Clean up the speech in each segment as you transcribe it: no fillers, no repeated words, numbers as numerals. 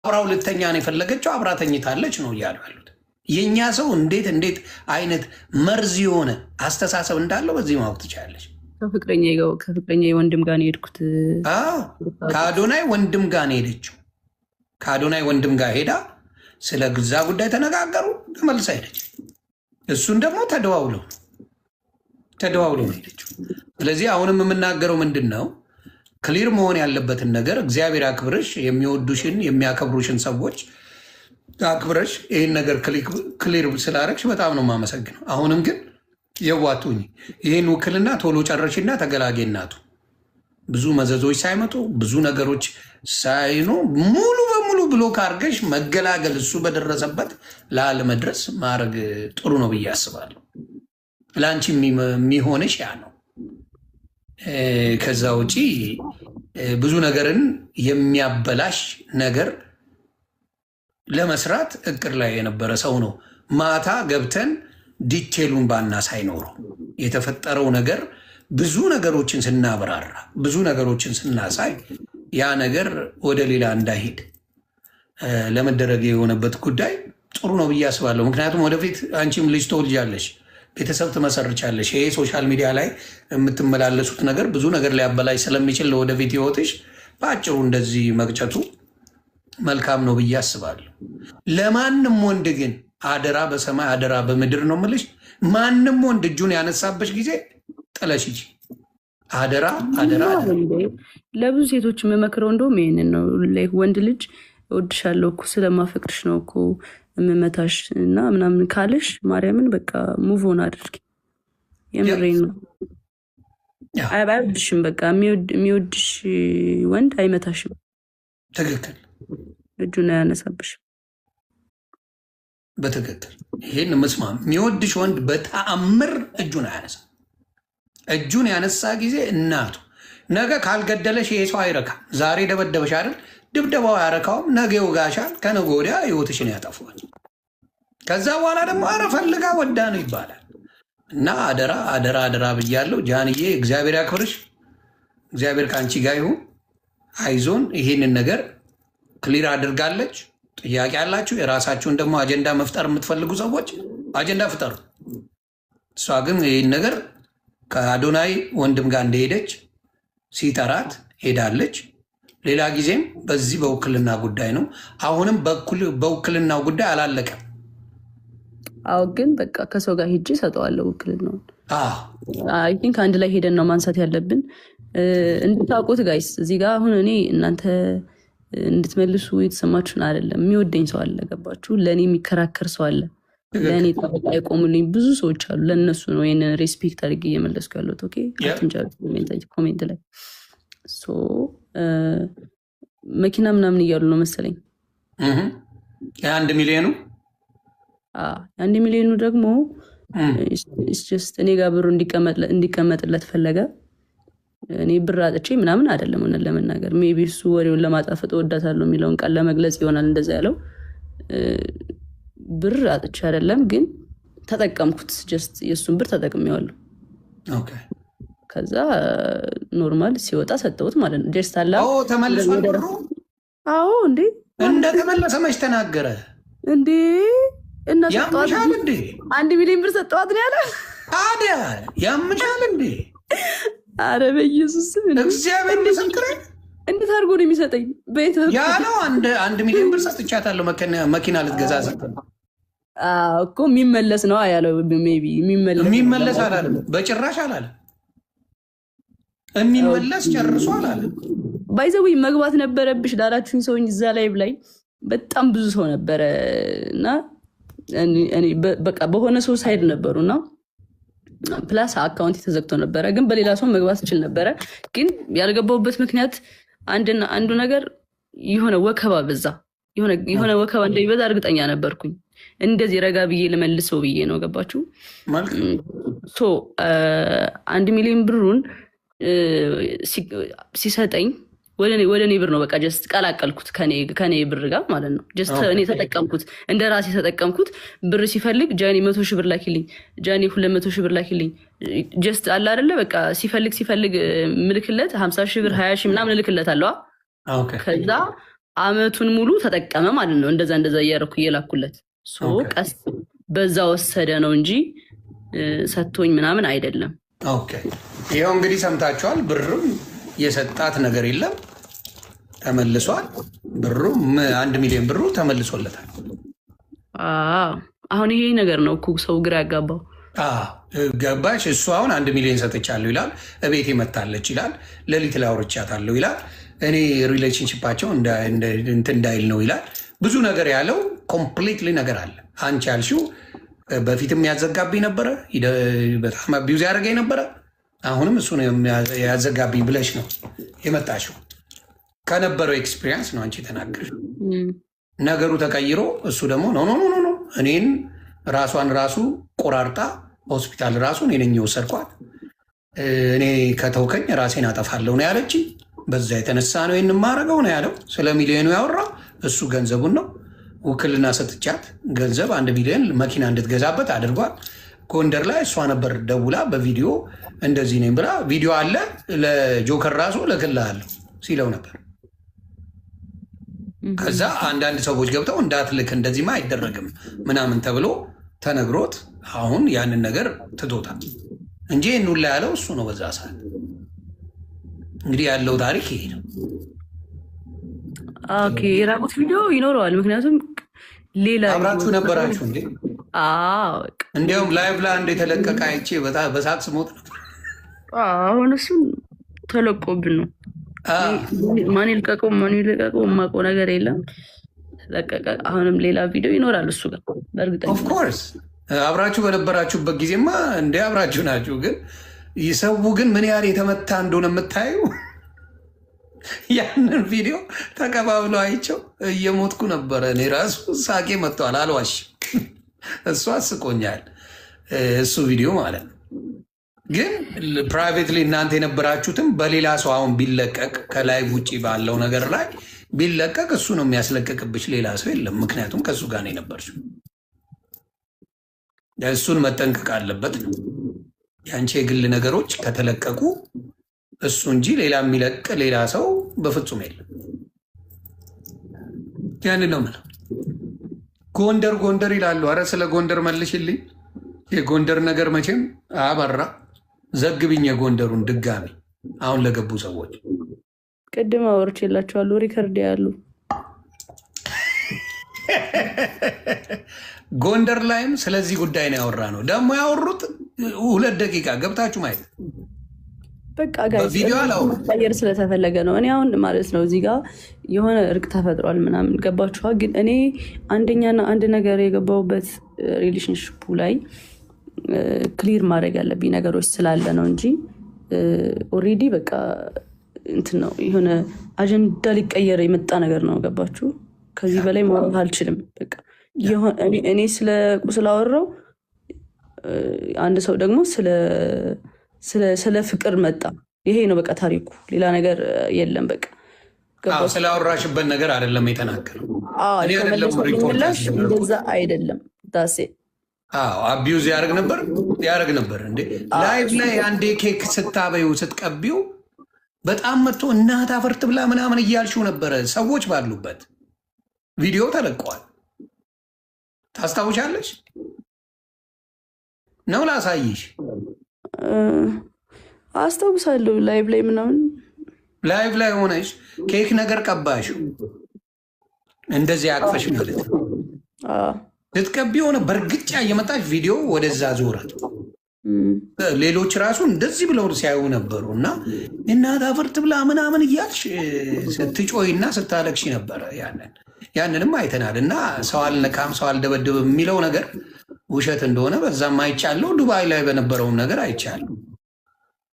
አብራው ልተኛ ነው የፈለገችው፣ አብራ ተኝታለች ነው እያሉ ያሉት። የእኛ ሰው እንዴት እንዴት አይነት መርዝ የሆነ አስተሳሰብ እንዳለው በዚህ ማወቅ ትችላለች። ከፍቅረኛ ወንድም ጋር ነው የሄድኩት። አዎ፣ ከአዶናይ ወንድም ጋር ነው የሄደችው። ከአዶናይ ወንድም ጋር ሄዳ ስለ ግዛ ጉዳይ ተነጋገሩ፣ ተመልሳ ሄደች። እሱን ደግሞ ተደዋውለው ተደዋውለው ነው ሄደችው። ስለዚህ አሁንም የምናገረው ምንድን ነው፣ clear መሆን ያለበትን ነገር እግዚአብሔር አክብርሽ፣ የሚወዱሽን የሚያከብሩሽን ሰዎች አክብረሽ ይህን ነገር clear ስላረግሽ በጣም ነው የማመሰግነው። አሁንም ግን የዋቱኝ ይህን ውክልና ቶሎ ጨረሽና ተገላጌ እናቱ። ብዙ መዘዞች ሳይመጡ፣ ብዙ ነገሮች ሳይኑ ሙሉ በሙሉ block አድርገሽ መገላገል፣ እሱ በደረሰበት ላለመድረስ ማድረግ ጥሩ ነው ብዬ አስባለሁ። ለአንቺ የሚሆንሽ ያ ነው። ከዛ ውጪ ብዙ ነገርን የሚያበላሽ ነገር ለመስራት እቅድ ላይ የነበረ ሰው ነው። ማታ ገብተን detail ኡን ባናሳይ ኖሮ የተፈጠረው ነገር ብዙ ነገሮችን ስናብራራ፣ ብዙ ነገሮችን ስናሳይ ያ ነገር ወደ ሌላ እንዳይሄድ ለመደረግ የሆነበት ጉዳይ ጥሩ ነው ብዬ አስባለሁ። ምክንያቱም ወደፊት አንቺም ልጅ ትወልጃለሽ፣ ቤተሰብ ትመሰርቻለሽ። ይሄ social media ላይ የምትመላለሱት ነገር ብዙ ነገር ሊያበላሽ ስለሚችል ለወደፊት ህይወትሽ በአጭሩ እንደዚህ መቅጨቱ መልካም ነው ብዬ አስባለሁ። ለማንም ወንድ ግን አደራ በሰማይ አደራ በምድር ነው የምልሽ። ማንም ወንድ እጁን ያነሳበሽ ጊዜ ጥለሽ ሂጂ። አደራ አደራ አደራ። ለብዙ ሴቶች የምመክረው እንደውም ይሄንን ነው። Like ወንድ ልጅ እወድሻለሁ እኮ፣ ስለማፈቅርሽ ነው እኮ የምመታሽ እና ምናምን ካለሽ ማርያምን በቃ move on አድርጊ። የምሬን ነው። አይወድሽም። በቃ የሚወድሽ ወንድ አይመታሽም። እጁን አያነሳብሽም። በትክክል ይህን ምስማ። የሚወድሽ ወንድ በተአምር እጁን አያነሳም። እጁን ያነሳ ጊዜ እናቱ ነገ ካልገደለሽ ይሄ ሰው አይረካም። ዛሬ ደበደበሽ አይደል? ድብደባው አያረካውም። ነገ ይወጋሻል። ከነገ ወዲያ ህይወትሽን ያጠፋዋል። ከዛ በኋላ ደግሞ አረ ፈልጋ ወዳ ነው ይባላል። እና አደራ አደራ አደራ ብያለሁ። ጃንዬ፣ እግዚአብሔር ያክብርሽ። እግዚአብሔር ከአንቺ ጋር ይሁን። አይዞን። ይሄንን ነገር clear አድርጋለች። ጥያቄ ያላችሁ የራሳችሁን ደግሞ አጀንዳ መፍጠር የምትፈልጉ ሰዎች አጀንዳ ፍጠሩ። እሷ ግን ይህን ነገር ከአዶናይ ወንድም ጋር እንደሄደች ሲጠራት ሄዳለች። ሌላ ጊዜም በዚህ በውክልና ጉዳይ ነው። አሁንም በውክልናው ጉዳይ አላለቀም። አዎ፣ ግን በቃ ከሰው ጋር ሄጄ እሰጠዋለሁ ውክልናውን። I think አንድ ላይ ሄደን ነው ማንሳት ያለብን። እንድታውቁት guys፣ እዚህ ጋር አሁን እኔ እናንተ እንድትመልሱ የተሰማችሁን አይደለም። የሚወደኝ ሰው አለ፣ ገባችሁ? ለእኔ የሚከራከር ሰው አለ። ለእኔ ጠበቃ የቆሙልኝ ብዙ ሰዎች አሉ። ለእነሱ ነው ይህንን respect አድርጌ እየመለስኩ ያለሁት። Okay፣ አትንጫጩ comment ላይ። So መኪና ምናምን እያሉ ነው መሰለኝ። የ1 ሚሊዮኑ። የ1 ሚሊዮኑ ደግሞ just እኔ ጋር ብሩ እንዲቀመጥለት ፈለገ። እኔ ብር አጥቼ ምናምን አይደለም፣ እውነት ለመናገር maybe እሱ ወሬውን ለማጣፈጥ እወዳታለሁ የሚለውን ቃል ለመግለጽ ይሆናል እንደዛ ያለው። ብር አጥቼ አይደለም፣ ግን ተጠቀምኩት። Just የእሱን ብር ተጠቅሜዋለሁ። ከዛ normal ሲወጣ ሰጠሁት ማለት ነው። Just አላ ተመልሷል ብሩ? አዎ እንዴ። እንደተመለሰ መች ተናገረ? እንዴ እና ሰጠዋት። ያምሻል እንዴ? 1 ሚሊዮን ብር ሰጠዋት ነው ያለ። ታዲያ ያምሻል እንዴ? አረ በኢየሱስ ስም እንዴ! እግዚአብሔር ምስክሬ። እንዴት አድርጎ ነው የሚሰጠኝ? በየት በኩል? ያለው 1 ሚሊዮን ብር ሰጥቻታለሁ መኪና ልትገዛ ስትል። አዎ እኮ የሚመለስ ነው ያለው። Maybe የሚመለስ ነው። የሚመለስ አላለም፣ በጭራሽ አላለም። የሚመለስ ጨርሶ አላለም። By the way መግባት ነበረብሽ ላላችሁኝ ሰውኝ እዛ live ላይ በጣም ብዙ ሰው ነበረ እና እኔ በቃ በሆነ ሰው side ነበሩ እና plus account ተዘግቶ ነበረ፣ ግን በሌላ ሰው መግባት እችል ነበረ። ግን ያልገባሁበት ምክንያት አንድና አንዱ ነገር የሆነ ወከባ በዛ። የሆነ ወከባ እንደሚበዛ እርግጠኛ ነበርኩኝ። እንደዚህ ረጋ ብዬ ልመልሰው ብዬ ነው። ገባችሁ? So 1 ሚሊዮን ብሩን ሲሰጠኝ ወደ እኔ ብር ነው፣ በቃ just ቀላቀልኩት ከኔ ብር ጋር ማለት ነው። Just እኔ ተጠቀምኩት፣ እንደ ራሴ ተጠቀምኩት። ብር ሲፈልግ ጃኒ 100,000 ብር ላኪልኝ፣ ጃኒ 200,000 ብር ላኪልኝ። Just አለ አይደለ በቃ ሲፈልግ ሲፈልግ ምልክለት 50,000 ብር፣ 20,000 ምናምን እልክለት አለዋ። ከዛ አመቱን ሙሉ ተጠቀመ ማለት ነው። እንደዛ እንደዛ እያደረኩ እየላኩለት so ቀስ በዛ ወሰደ ነው እንጂ ሰጥቶኝ ምናምን አይደለም። Okay፣ ይኸው እንግዲህ ሰምታችኋል። ብርም የሰጣት ነገር የለም፣ ተመልሷል። ብሩ 1 ሚሊዮን ብሩ ተመልሶለታል። አዎ፣ አሁን ይሄ ነገር ነው እኮ ሰው ግራ ያጋባው። ገባሽ? እሱ አሁን 1 ሚሊዮን ሰጥቻለሁ ይላል። እቤቴ መታለች ይላል። ሌሊት ላይ አውርቻታለሁ ይላል። እኔ relationship ኣቸው እንትን እንዳይል ነው ይላል። ብዙ ነገር ያለው completely ነገር አለ። አንቺ ያልሽው በፊትም ያዘጋብኝ ነበረ፣ በጣም abuse ያደርገኝ ነበረ። አሁንም እሱ ነው ያዘጋብኝ ብለሽ ነው የመጣሽው። ከነበረው experience ነው አንቺ የተናገርሽው። ነገሩ ተቀይሮ እሱ ደግሞ no, no, no, no፣ እኔን ራሷን ራሱ ቆራርጣ ሆስፒታል ራሱ እኔ ነኝ የወሰድኳት፣ እኔ ከተውከኝ ራሴን አጠፋለሁ ነው ያለች። በዛ የተነሳ ነው ይህን የማደርገው ነው ያለው። ስለ ሚሊዮኑ ያወራው እሱ ገንዘቡን ነው። ውክልና ሰጥቻት ገንዘብ 1 ሚሊዮን መኪና እንድትገዛበት አድርጓል። ጎንደር ላይ እሷ ነበር ደውላ በቪዲዮ እንደዚህ ነኝ ብላ፣ ቪዲዮ አለ፣ ለጆከር ራሱ እልክልሃለሁ ሲለው ነበር። ከዛ አንዳንድ ሰዎች ገብተው እንዳትልክ እንደዚህማ አይደረግም ምናምን ተብሎ ተነግሮት አሁን ያንን ነገር ትቶታል እንጂ ይህን ሁላ ያለው እሱ ነው። በዛ ሰዓት እንግዲህ ያለው ታሪክ ይሄ ነው። Okay፣ የራቁት ቪዲዮ ይኖረዋል። ምክንያቱም ሌላ አብራችሁ ነበራችሁ እንዴ? አዎ፣ በቃ። እንዲያውም live ላይ አንድ የተለቀቀ አይቼ በጣም በሳቅ ስሞት ነበር። አሁን እሱን ተለቆብን ነው። ማን ይልቀቀው ማን ይልቀቀው የማውቀው ነገር የለም። ተለቀቀ። አሁንም ሌላ ቪዲዮ ይኖራል እሱ ጋር በእርግጠኝነት። Of course፣ አብራችሁ በነበራችሁበት ጊዜማ እንደ አብራችሁ ናችሁ። ግን ሰው ግን ምን ያህል የተመታ እንደሆነ የምታዩ ያንን ቪዲዮ ተቀባብለው አይቸው እየሞትኩ ነበረ። እኔ ራሱ ሳቄ መጥተዋል፣ አልዋሽም። እሱ አስቆኛል፣ እሱ ቪዲዮ ማለት ነው። ግን privately እናንተ የነበራችሁትም በሌላ ሰው አሁን ቢለቀቅ፣ ከ live ውጭ ባለው ነገር ላይ ቢለቀቅ እሱ ነው የሚያስለቅቅብሽ፣ ሌላ ሰው የለም። ምክንያቱም ከእሱ ጋር ነው የነበርሽው። እሱን መጠንቀቅ አለበት ነው። የአንቺ የግል ነገሮች ከተለቀቁ እሱ እንጂ ሌላ የሚለቅ ሌላ ሰው በፍጹም የለም። ያንን ነው የምለው። ጎንደር ጎንደር ይላሉ። አረ ስለ ጎንደር መልሽልኝ። የጎንደር ነገር መቼም አበራ። ዘግብኝ የጎንደሩን ድጋሚ አሁን ለገቡ ሰዎች። ቅድም አውርቼላቸዋለሁ። Record ያሉ። ጎንደር ላይም ስለዚህ ጉዳይ ነው ያወራ ነው። ደግሞ ያወሩት 2 ደቂቃ ገብታችሁ ማየት በቃ guys በቪዲዮ አላወሩም። መቀየር ስለተፈለገ ነው። እኔ አሁን ማለት ነው እዚህ ጋር የሆነ እርቅ ተፈጥሯል ምናምን ገባችኋ? ግን እኔ አንደኛና አንድ ነገር የገባሁበት relationship ኡ ላይ clear ማድረግ ያለብኝ ነገሮች ስላለ ነው እንጂ already በቃ እንትን ነው፣ የሆነ አጀንዳ ሊቀየር የመጣ ነገር ነው። ገባችሁ? ከዚህ በላይ ማውራት አልችልም። በቃ እኔ ስለ ስላወራው አንድ ሰው ደግሞ ስለ ፍቅር መጣ። ይሄ ነው በቃ ታሪኩ፣ ሌላ ነገር የለም። በቃ አዎ፣ ስላወራሽበት ነገር አይደለም የተናገረው። እኔ አይደለም የተመለሰልኝ ሪፖርት ምላሽ ያስደረግኩት። እንደዛ አይደለም ዳሴ። አዎ፣ abuse ያደርግ ነበር ያደርግ ነበር እንዴ። Live ላይ አንዴ ኬክ ስታበዩ ስትቀቢው በጣም መጥቶ እናት አፈር ትብላ ምናምን እያልሽው ነበረ፣ ሰዎች ባሉበት ቪዲዮ ተለቀዋል። ታስታውሻለሽ? ነው ላሳይሽ? አስታውሳለሁ live ላይ ምናምን። Live ላይ ሆነሽ ኬክ ነገር ቀባሽው፣ እንደዚህ አቅፈሽ ማለት ነው። ስትቀቢ የሆነ በእርግጫ እየመጣች ቪዲዮ ወደዛ ዞረ። ሌሎች ራሱ እንደዚህ ብለው ሲያዩ ነበሩ እና እናት አፈር ትብላ ምናምን እያልሽ ስትጮይና ስታለቅሺ ነበረ። ያንንም አይተናል። እና ሰው አልነካም ሰው አልደበድብም የሚለው ነገር ውሸት እንደሆነ በዛም አይቻለሁ። ዱባይ ላይ በነበረውም ነገር አይቻለሁ።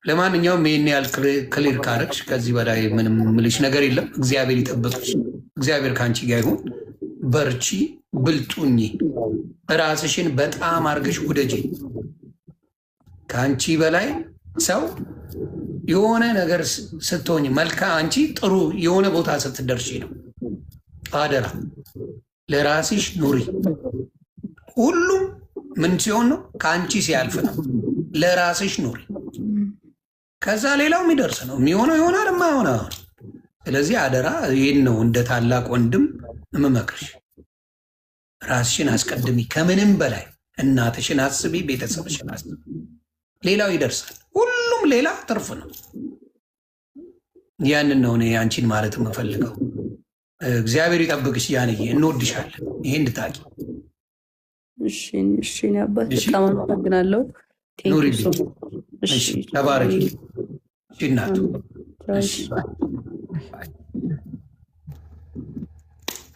ለማንኛውም ይህን ያህል clear ካረግሽ ከዚህ በላይ ምንም ምልሽ ነገር የለም። እግዚአብሔር ይጠብቅሽ። እግዚአብሔር ከአንቺ ጋር ይሁን። በርቺ፣ ብልጡኝ፣ ራስሽን በጣም አርገሽ ውደጂ። ከአንቺ በላይ ሰው የሆነ ነገር ስትሆኝ መልካ አንቺ ጥሩ የሆነ ቦታ ስትደርሺ ነው። አደራ ለራስሽ ኑሪ። ሁሉም ምን ሲሆን ነው? ከአንቺ ሲያልፍ ነው። ለራስሽ ኑሪ። ከዛ ሌላው የሚደርስ ነው የሚሆነው ይሆናል፣ የማይሆነው አይሆንም። ስለዚህ አደራ፣ ይህን ነው እንደ ታላቅ ወንድም እምመክርሽ። ራስሽን አስቀድሚ። ከምንም በላይ እናትሽን አስቢ፣ ቤተሰብሽን አስቢ። ሌላው ይደርሳል። ሁሉም ሌላ ትርፍ ነው። ያንን ነው እኔ አንቺን ማለት የምፈልገው። እግዚአብሔር ይጠብቅሽ ጃንዬ፣ እንወድሻለን። ይሄ እንድታቂ። እሺ እሺ፣ የኔ አባት። እሺ። በጣም አመሰግናለሁ። Thank you ኑሪልኝ። so much። እሺ፣ እሺ። ተባረኪ። እሺ እናቱ። እሺ። ቻው።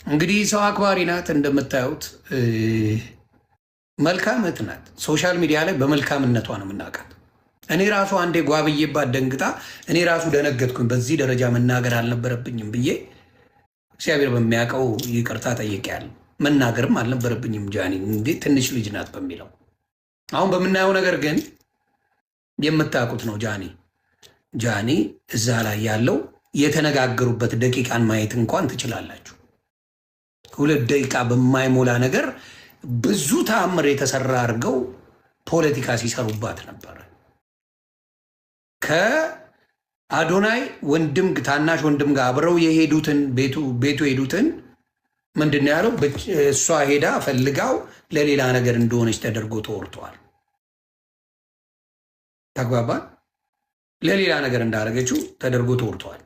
እንግዲህ ሰው አክባሪ ናት እንደምታዩት፣ መልካም እህት ናት። Social media ላይ በመልካምነቷ ነው የምናውቃት። እኔ ራሱ አንዴ ጓብዬባት ደንግጣ፣ እኔ ራሱ ደነገጥኩኝ። በዚህ ደረጃ መናገር አልነበረብኝም ብዬ እግዚአብሔር በሚያውቀው ይቅርታ ጠይቄያለሁ። መናገርም አልነበረብኝም ጃኒ እንዴ ትንሽ ልጅ ናት በሚለው። አሁን በምናየው ነገር ግን የምታውቁት ነው። ጃኒ እዛ ላይ ያለው የተነጋገሩበት ደቂቃን ማየት እንኳን ትችላላችሁ። 2 ደቂቃ በማይሞላ ነገር ብዙ ተአምር የተሰራ አድርገው ፖለቲካ ሲሰሩባት ነበረ። ከአዶናይ ወንድም፣ ታናሽ ወንድም ጋር አብረው የሄዱትን፣ ቤቱ የሄዱትን ምንድን ነው ያለው? እሷ ሄዳ ፈልጋው ለሌላ ነገር እንደሆነች ተደርጎ ተወርተዋል። ተግባባን። ለሌላ ነገር እንዳደረገችው ተደርጎ ተወርተዋል።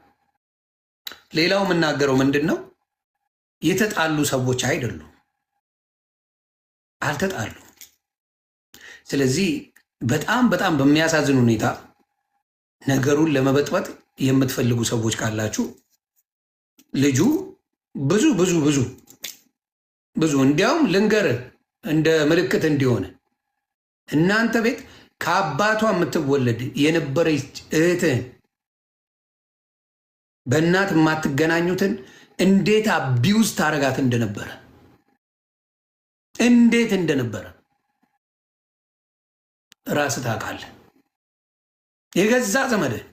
ሌላው የምናገረው ምንድን ነው? የተጣሉ ሰዎች አይደሉም፣ አልተጣሉም። ስለዚህ በጣም በጣም በሚያሳዝን ሁኔታ ነገሩን ለመበጥበጥ የምትፈልጉ ሰዎች ካላችሁ ልጁ ብዙ ብዙ ብዙ ብዙ፣ እንዲያውም ልንገርህ እንደ ምልክት እንዲሆነ፣ እናንተ ቤት ከአባቷ የምትወለድ የነበረች እህትህን፣ በእናት የማትገናኙትን፣ እንዴት abuse ታረጋት እንደነበረ፣ እንዴት እንደነበረ ራስህ ታውቃለህ። የገዛ ዘመድህ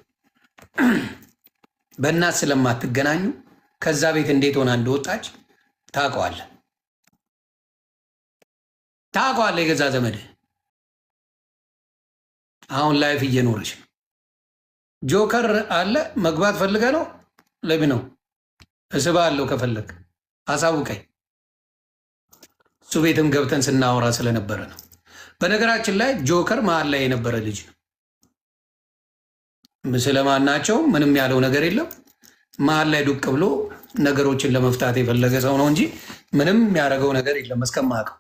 በእናት ስለማትገናኙ ከዛ ቤት እንዴት ሆና እንደወጣች ታውቀዋለህ፣ ታውቀዋለህ። የገዛ ዘመድህ አሁን life እየኖረች ነው። ጆከር አለ፣ መግባት ፈልገ ነው ለሚ ነው እስባ አለው፣ ከፈለግ አሳውቀኝ። እሱ ቤትም ገብተን ስናወራ ስለነበረ ነው። በነገራችን ላይ ጆከር መሀል ላይ የነበረ ልጅ ነው። ስለማናቸው ምንም ያለው ነገር የለም። መሀል ላይ ዱቅ ብሎ ነገሮችን ለመፍታት የፈለገ ሰው ነው እንጂ ምንም ያደረገው ነገር የለም እስከማውቀው።